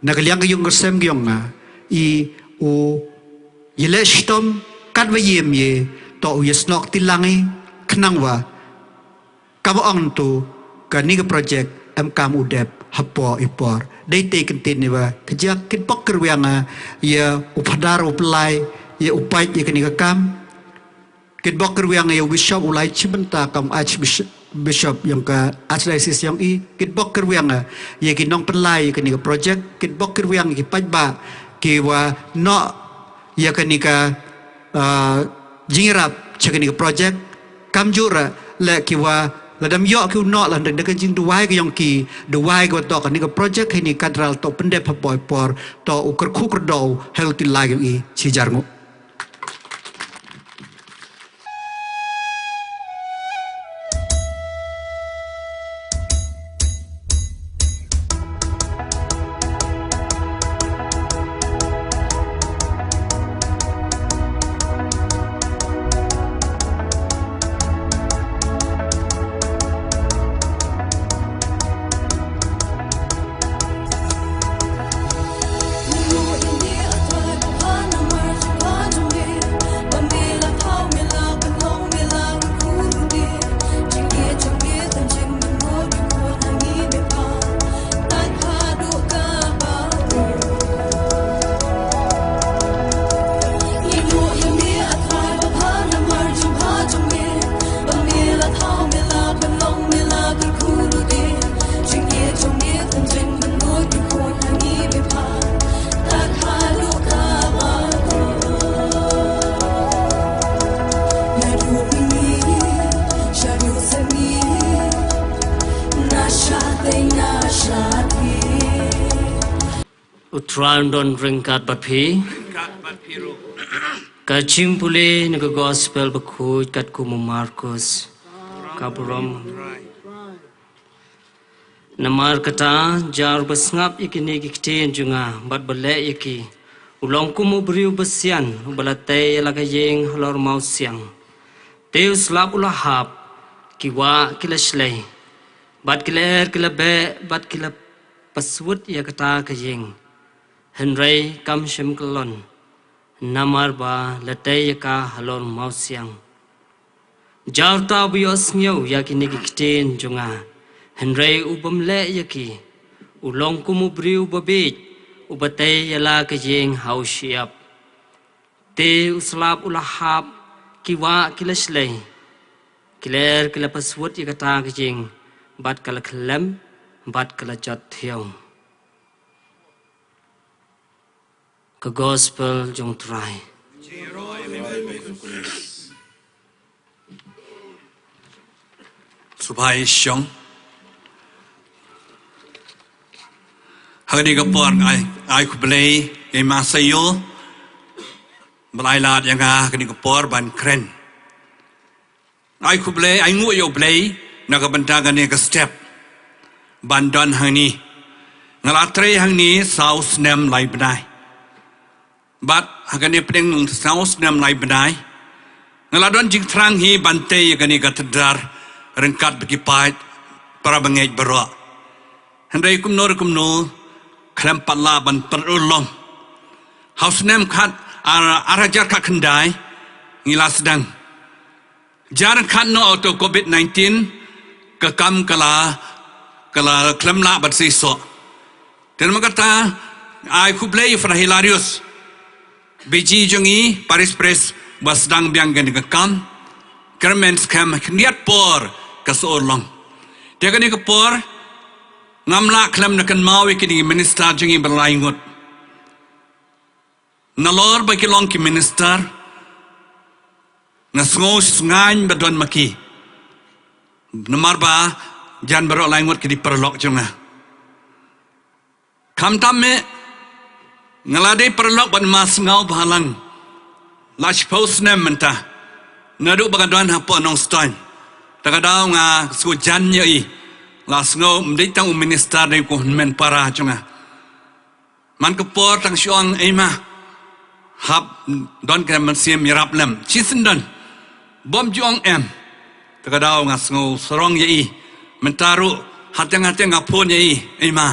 na ka liang ka yung ka sem ka yong nga, i u ïaleh shitom, katba ïem ïe, toh u ïasnoh tilang i, khnang wa, kaba ong tu, kane ka project, em kam u dep, hapoh i por. Dei te kyntien ne wa, ka jia kitbok kyrwiang, ïa u phadar u Blai, ïa u pait ïa kane ka kam, kitbok kyrwiang ïa u bishop u lai chibynta kam archbishop, bishop yong ka archdiocese yong i, kitbok kyrwiang ïa ki nongpynlai ïa kane ka project, kitbok kyrwiang ïa ki paidbah, ki wa noh ïa kane ka, ah, jingïarap, cha kane ka project, kamjooh ruh, leh ki wa, lada ym ïoh ki u noh, lada ka jingduwai ka yong ki, duwai ka wa toh kane ka project, hini cathedral toh pyndep hapoh i por, toh u kyrkhu kyrdoh, ha u tilai yong i, chi jar nguh. U Trai un don ryngkat bad phi. Ka jingpule na ka gospel bakhuid katkum u Markus. Ka burom. Namar kata, jar ba sngap ïa kine ki ktien jong nga, bad ba leh ïa ki, u long kum u briew basian, uba la tei ïa la ka ïing halor mawsiang. Te u slap u la hap, ki wah ki la shlei, bad ki lyer ki la beh, bad ki la paswut ïa kata ka ïing. Hynrei kam shym kyllon, namar ba la tei ïa ka halor mawsiang. Jar uta uba ïohsngew ïa kine ki ktien jong nga, hynrei u bym leh ïa ki, u long kum u briew babieit, uba tei ïa la ka ïing ha u shyiap. Te u slap u la hap, ki wah ki la shlei, ki lyer ki la paswut ïa kata ka ïing, bad ka la khlem, bad ka la jot thiaw. Ka gospel jong u Trai. Sngewbha ïa shong. Ha kane ka por nga ai, ai khublei ïa i Master Ïew ba la ai lad ïa nga ha kane ka por ban kren. Ai khublei, ai nguh ïa U Blei na ka bynta kane ka step ban don hangne. Nga la trei hangne saw snem lai bnai. Bad ha kane pdeng saw snem lai bnai, nga la don jingthrang hi ban tei ïa kane ka cathedral ryngkat bad ki paid para bangeit baroh. Hynrei kumno re kumno, khlem pat lah ban pynurlong. Ha u snem khat, ar, ar hajar khatkhyndai, ngi la sdang. Jar khatno, ïa uto u Covid nineteen, ka kam ka la, ka la khlem lah ban seisoh. Te namar kata, ai khublei ïa u Father Hilarius Beji jong ngi, Parish Priest, ba sdang biang kane ka kam. Kyrmen skhem khyndiat por ka sa urlong. Te kane ka por, ngam lah khlem da kynmaw ïa kine ki minister jong ngi ba lai ngut. Nalor ba ki long ki minister, nga sngew sngewsih ba don ma ki. Namar ba jan baroh lai ngut ki dei paralok jong nga. Khamtam eh, Nga la dei paralok bad ma sngew bhalang la shiphew snem mynta. Naduh ba nga don hapoh Nongstoiñ, ta ka daw nga sngewjan ïa i. La sngew ym dei tang u minister, dei u hynmen para jong nga. Man ka por tang shu ong, ei ma, hap don ka mynsiem ïarap lem. Shisien don, bym ju ong em. Ta ka daw nga sngew sarong ïa i. Mynta ruh hateng hateng nga phone ïa i, ei ma,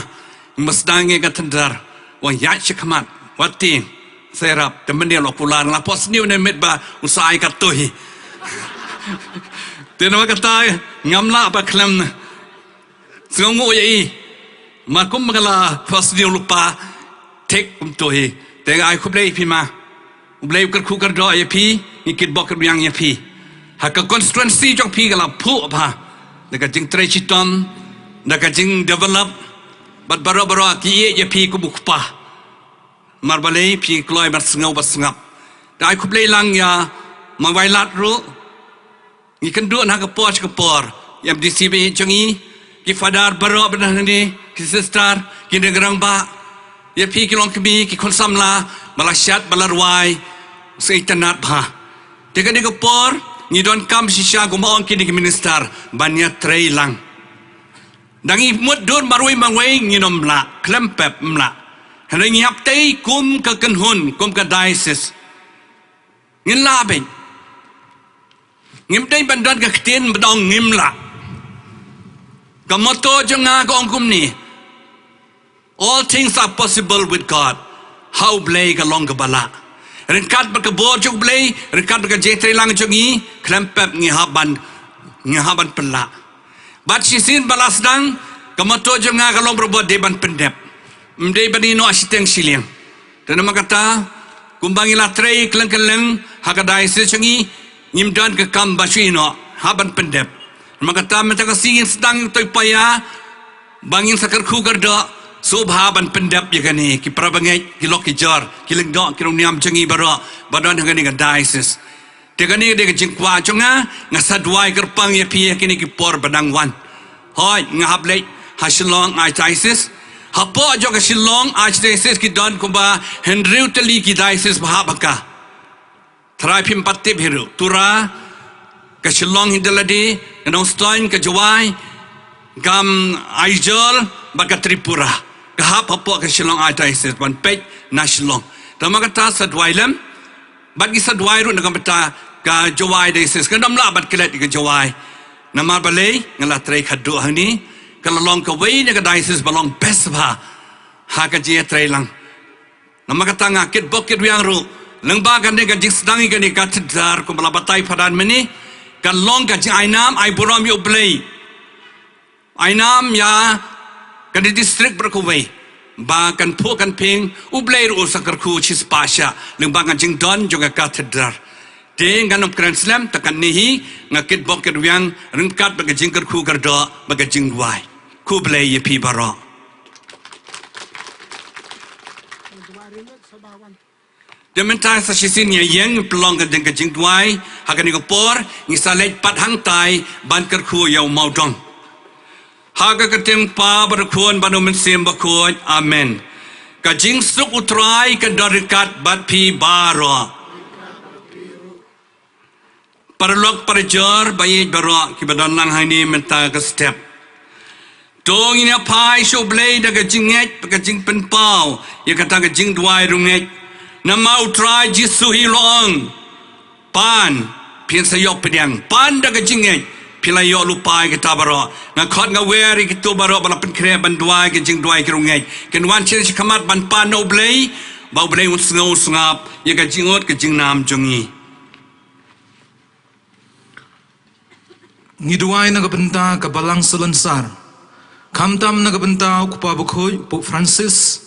nga sdang ïa ka tender. Wan ïaid sha khmat, wat tieng, sa ïarap. Te mynne la kular, nga la phohsniew ne miet ba u sa ai katto hi. Te namar kata ngam lah ba khlem sngewnguh ïa i. Ma kum ma ka la phohsniew lypa, thik kumto hi. Te nga ai khublei ïa phi ma. U Blei u kyrkhu kyrdoh ïa phi, ngi kitbok kitwiang ïa phi. Ha ka constituency jong phi ka la phuh bha da ka jingtrei shitom, da ka jingdevelop, bad baroh baroh ki ïeit ïa phi kum u kpa. Namar balei phi kloi ban sngew ban sngap. Te ai khublei lang ïa ma Wailat ruh. Ngi kynduh na ka por sha ka por, ïa M D C ba ïeit jong ngi, ki father baroh ba don hangne, ki sister, ki nongrangbah, ïa phi ki longkmie, ki khun samla ba la shad ba la rwai, sa itynnad bha. Te kane ka por ngi donkam shisha, kumba ong kine ki minister, ban ïatrei lang. Da ngi mutdur marwei marwei ngin ym lah, khlem pep ym lah. Hynrei ngi hap tei kum ka kynhun, kum ka diocese. Ngin lah beit. Ngim dei ban don ka ktien ba ong ngim lah. Ka motto jong nga ka ong kumne: All things are possible with God. Ha U Blei ka long kaba lah. Ryngkat bad ka bor jong U Blei, ryngkat bad ka jingtreilang jong ngi, khlem pep ngi hap ban, ngi hap ban pynlah. Bad shisien ba la sdang, ka motto jong nga ka long barabor dei ban pyndep. Ym dei ban ïehnoh shiteng shiliang. Te namar kata, kumba ngi la trei kylleng kylleng ha ka diocese jong ngi, ngim don ka kam ba shu ïehnoh, hap ban pyndep. Namar kata mynta ka sngi ngin sdang ïa uto u paia ba ngin sa kyrkhu kyrdoh, sngewbha ban pyndep ïa kane, ki para bangeit, ki lok ki jor, ki lyngdoh, ki nongniam jong ngi baroh ba don ha kane ka diocese. Te kane ka dei ka jingkwah jong nga, nga sa duwai kyrpang ïa phi ha kine ki por ba dang wan. Hooid, nga hap leit ha Shillong Archdiocese. Hapoh jong ka Shillong Archdiocese ki don kumba hynriew tylli ki diocese ba hap ha ka. Tharai phim pat tip hi ruh. Tura, ka Shillong hi da lade, ka Nongstoiñ, ka Jowai, ka Aizawl, bad ka Tripura. Ka hap hapoh ka Shillong Archdiocese ban peit na Shillong. Te namar kata sa duwai lem. Bad ngi sa duwai ruh na ka bynta ka Jowai Diocese, kan ym lah ban klet ïa ka Jowai. Namar balei, nga la trei khadduh hangne, ka la long kawei na ka diocese ba long best bha ha ka jingïatreilang. Namar kata nga kitbok kitwiang ruh, lyngba kane ka jingsdang ïa kane ka cathedral kumba la batai padan mynne, kan long ka jingainam ai burom ïa U Blei. Ai nam ïa kane district baroh kawei ba kan phuh kan phieng, U Blei ruh u sa kyrkhu shispah shah lyngba ka jingdon jong ka cathedral. Te ngan ym kren slem, tang katne hi nga kitbok kitwiang ryngkat bad ka jingkyrkhu kyrdoh bad ka jingduwai. Khublei ïa phi baroh. Te mynta sa shisien ïa ïeng pynlong ka jing, ka jingduwai, ha kane ka por ngi sa leit pat hangtai ban kyrkhu ïa u mawdong. Ha ka kyrteng u Kpa bad u Khun bad u Mynsiem Bakhuid. Amen. Ka jingsuk U Trai kan don ryngkat bad phi baroh. Paralok parajor ba ïeit baroh kiba don lang hangne mynta ka step. To ngin ïa phai sha U Blei da ka jingngeit, ka jingpynpaw ïa kata ka jingduwai riewngeit. Namar U Trai Jisu hi u la ong, pan, phin sa ïoh pdiang, pan da ka jingngeit, phin la ïoh lypa ïa kata baroh. Nga khot nga wer ïa kito baroh ba la pynkhreh ban duwai ka jingduwai ka riewngeit, kin wan sha khmat ban pan na U Blei, ba U Blei un sngew sngap ïa ka jingud ka jingnam jong ngi. Ngi duwai na ka bynta ka Balang Salonsar, khamtam na ka bynta u Kpa Bakhuid u Pope Francis,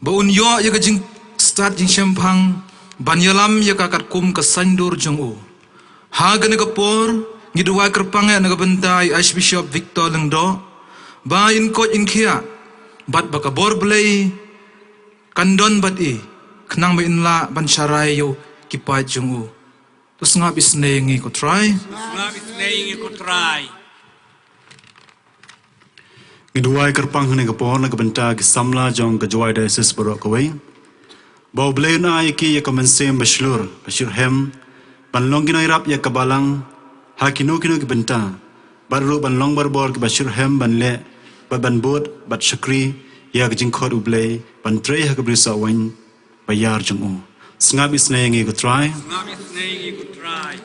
ba un ïoh ïa ka jingstad jingshemphang ban ïalam ïa ka katkum ka saiñdur jong u. Ha kane ka por ngi duwai kyrpang ïa na ka bynta i Archbishop Victor Lyngdoh, ba in koit in khiah bad ba ka bor Blei kan don bad i, khnang ba in lah ban sharai ïa ki paid jong u. To sngap isynei ïa ngi ko Trai. Sngap isynei ïa ngi ko Trai. Ngi duwai kyrpang ha kane ka por na ka bynta ki samla jong ka Jowai Diocese baroh kawei. Ba U Blei un ai ïa ki ïa ka mynsiem ba shlur, ba shitrhem, ban long ki nongïarap ïa ka balang ha kino kino ki bynta, bad ruh ban long barabor kiba shitrhem ban leh bad ban bud bad shakri ïa ka jingkhot U Blei, ban trei ha ka brisoh waiñ ba ïar jong u. Sngap isynei ïa ngi ko Trai. Sngap isynei ïa ngi ko Trai.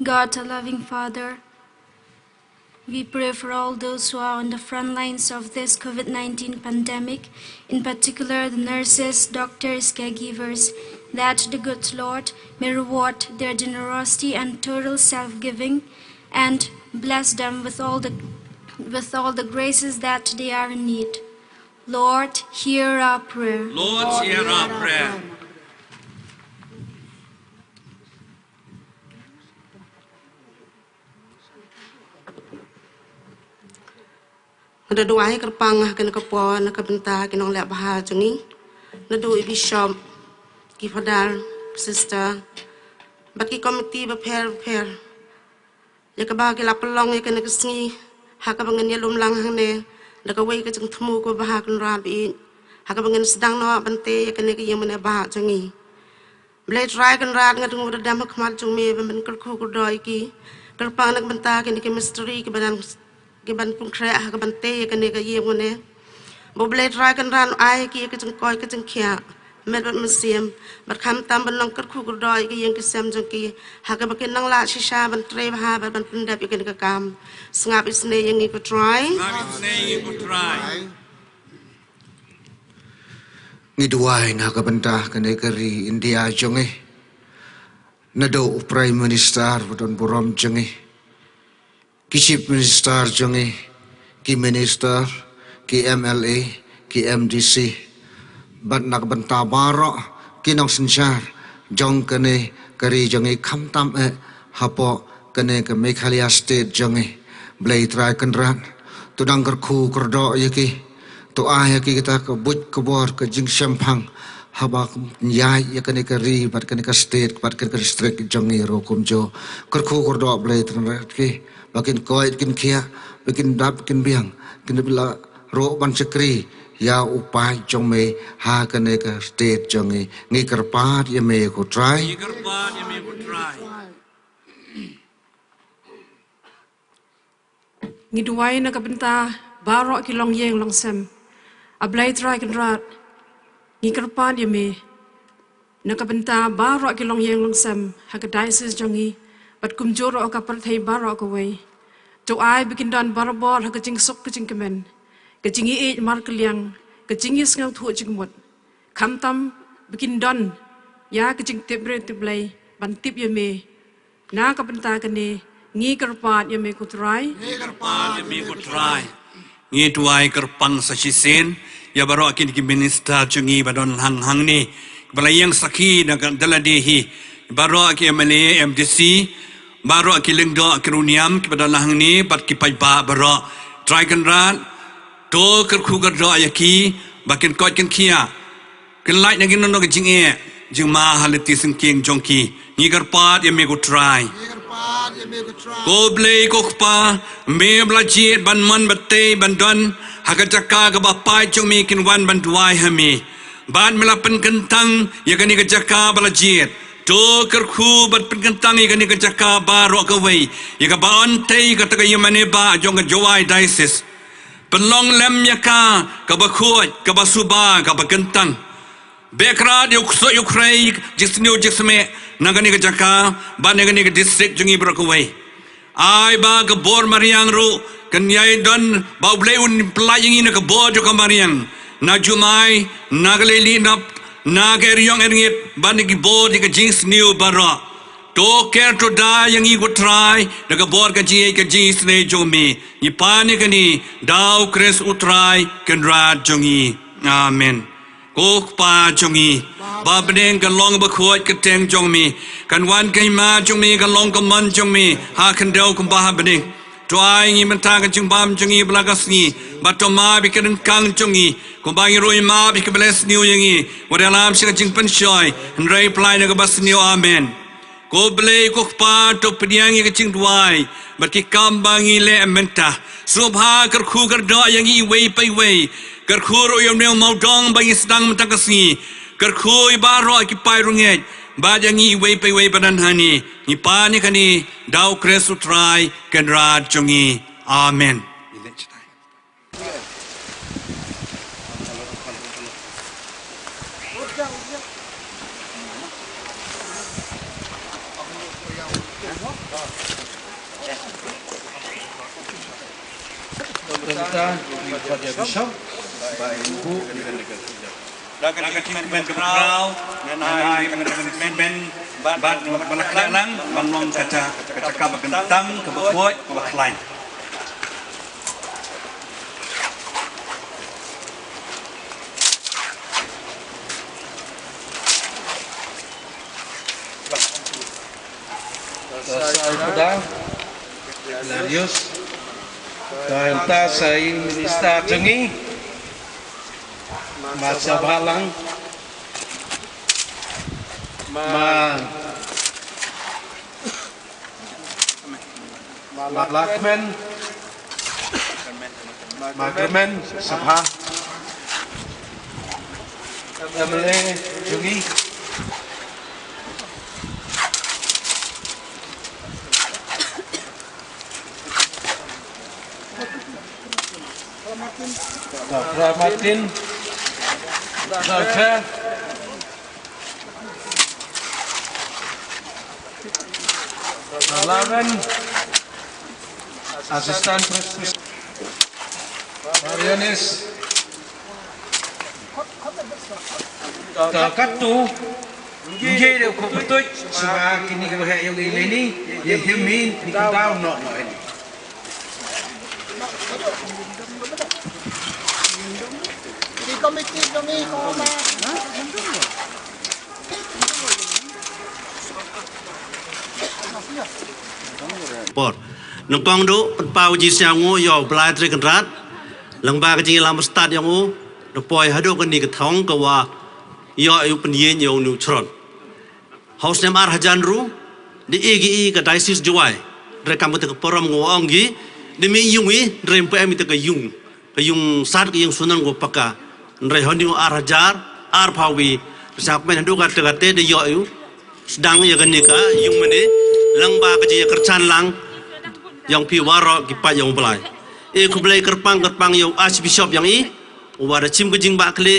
God, a loving Father, we pray for all those who are on the front lines of this COVID nineteen pandemic, in particular the nurses, doctors, caregivers, that the good Lord may reward their generosity and total self-giving and bless them with all the, with all the graces that they are in need. Lord, hear our prayer. Lord, hear our prayer. Nga da duwai kyrpang ha kane ka por na ka bynta ki nongleh bha jong ngi, naduh i bishop, ki father, sister, bad ki komiti bapher bapher, ïa kaba ki la pynlong ïa kane ka sngi, ha kaba ngin ïalum lang hangne da kawei ka jingthmu kaba bha Kynrad ba ïeit, ha kaba ngin sdang noh ban tei ïa kane ka ïing mane ba jong ngi. Blei Trai Kynrad, nga dang wad da dam ha khmat jong me ban, ban kyrkhu kyrdoh ïa ki, kyrpang na ka bynta kine ki mistri kiba dang, kiban pynkhreh ha kaban tei ïa kane ka ïing mane. Ba U Blei Trai Kynrad un ai ïa ki ïa ka jingkoit ka jingkhiah met bad mynsiem, bad khamtam ban long kyrkhu kyrdoh ïa ki ïing ki sem jong ki, ha kaba kin nang lah shisha ban trei bha bad ban pyndep ïa kane ka kam. Sngap isynei ïa ngi ko Trai. Sngap isynei ïa ngi ko Trai. Ngi duwai na ka bynta kane ka ri India jong ngi, naduh u Prime Minister ba don burom jong ngi, ki Chief Minister jong ngi, ki Minister, ki M L A, ki M D C, bad na ka bynta baroh ki nongsynshar jong kane ka ri jong ngi, khamtam eh hapoh kane ka Meghalaya State jong ngi. Blei Trai Kynrad, to dang kyrkhu kyrdoh ïa ki, to ai ïa ki kata ka buit ka bor, ka jingshemphang, haba kin ïaid ïa kane ka ri bad kane ka state bad kane ka district jong ngi ruh kumjuh. Kyrkhu kyrdoh Blei Trai Kynrad ïa ki, ba kin koit kin khiah, ba kin dap kin biang, kin da lah ruh ban shakri ïa u paid jong me ha kane ka state jong ngi. Ngi kyrpad ïa me ko Trai. Ngi kyrpad ïa me ko Trai. Ngi duwai na ka bynta baroh ki longïing longsem. A Blei Trai Kynrad, ngi kyrpad ïa me na ka bynta baroh ki longïing longsem ha ka diocese jong ngi, bad kumjuh ruh ha ka pyrthei baroh kawei. To ai ba kin don barabor ha ka jingsuk ka jingkmen, ka jingïeit markylliang, ka jingïasngewthuh jingmut. Khamtam ba kin don ïa ka jingtip briew tip Blei ban tip ïa me. Na ka bynta kane ngi kyrpad ïa me ko Trai. Ngi kyrpad ïa me ko Trai. Ngi duwai kyrpang sa shisien ïa baroh kine ki minister jong ngi ba don lang hangne, ba la ïeng sakhi na ka da lade hi, baroh ki M L A, M D C, baroh ki lyngdoh ki riewniam kiba don lang hangne, bad ki paidbah baroh. Trai Kynrad, to kyrkhu kyrdoh ïa ki ba kin koit kin khiah, kin lait na kino kino ki jingeh jingma ha lynti syngkien jong ki. Ngi kyrpad ïa me ko Trai. Ngi kyrpad ïa me ko Trai. Ko Blei ko Kpa, me ba la jied ban mon ba tei ban don ha ka jaka kaba paid jong me kin wan ban duwai ha me, bad me la pynkyntang ïa kane ka jaka ba la jied. To kyrkhu bad pynkyntang ïa kane ka jaka baroh kawei, ïa kaba yn tei kata ka ïingmane ba jong ka Jowai Diocese. Pynlong lem ïa ka kaba khuid, kaba suba, kaba kyntang. Beh krad ïa u ksuid ïa u khrei, jingsniew jingsmeh na kane ka jaka bad na kane ka district jong ngi baroh kawei. Ai ba ka bor mariang ruh kan ïai don, ba U Blei un pyllait ïa ngi na ka bor jong ka mariang, na jumai, na ka leit nop, na ka eriong erngit, bad na ki bor jong ka jingsniew baroh. To ker to da ïa ngi ko Trai da ka bor ka jingïeit ka jingisynei jong me. Ngi pan ïa kane da u Khrist u Trai Kynrad jong ngi. Amen. Ko Kpa jong ngi ba ha bneng, kan long ba khuid ka kyrteng jong me, kan wan ka hima jong me, kan long ka mon jong me ha khyndew kumba ha bneng. To ai ngi mynta ka jingbam jong ngi ba la ka sngi, bad to map ïa ki ryngkang jong ngi kumba ngi ruh ngi map ïa kiba leh sniew ïa ngi. Wat ïalam sha ka jingpynshoi, hynrei pynlait na kaba sniew. Amen. Ko Blei ko Kpa, to pdiang ïa ka jingduwai bad ki kam ba ngi leh mynta. Sngewbha kyrkhu kyrdoh ïa ngi iwei pa iwei. Kyrkhu ruh ïa u nongmawdong dong ba ngi sdang mynta ka sngi. Kyrkhu ïa baroh ki paid rangeit bad ïa ngi iwei pa iwei ba don hangne. Ngi pan ïa kane da u Khrist u Trai Kynrad jong ngi. Amen. Tang ïa u Father Bishop ba in buh da ka jingkmen kaba khraw, ngan ai ka jingkmen bad ba la khleh lang ban long kata ka jaka ba kyntang, kaba khuid, kaba khlaiñ. Sa ïa u Dr. Hilarius. Ka hynta sa ïa u Minister jong ngi. Ma sngewbha lang. Ma Ma la kmen. Ma kmen, sngewbha. M L A jong ngi. Doctor Martin. Doctor Laven, Assistant Presbyterian. Marianis. Ka katto, ngi dei ko pyntuid, sngewbha kine kiba heh ïa ngi lei ni, ïa him hi, ni ka daw noh noh hi. Por. Nyngkong duh, pynpaw jingsngewnguh ïa u Blai Trai Kynrad, lyngba ka jingïalam stad ïa u, da poi haduh kane ka thong ka wa ïoh ïa u pynïeng ïa une u chrot. Ha u snem ar hajar hynriew, da ïeh ki ïa ka Diocese Jowai, hynrei kam kata ka parom nga ong ki, da mih ïung i, hynrei ym pu em ïa ka ïung, ka ïung sad, ka ïung sunan ka paka, hynrei ha une u ar hajar arphew wi, da sa kmen haduh katte katte da ïoh ïa u sdang ïa kane ka ïung mane, lyngba ka jingïakyrchan lang ïa phi waroh ki paid ïa u Blai. E khublei kyrpang kyrpang ïa u Archbishop ïa ngi, u wa da shim ka jingbakla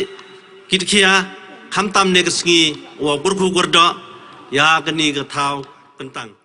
kit khia, khamtam ne ka sngi, u wa kyrkhu kyrdoh ïa kane ka thaw kyntang.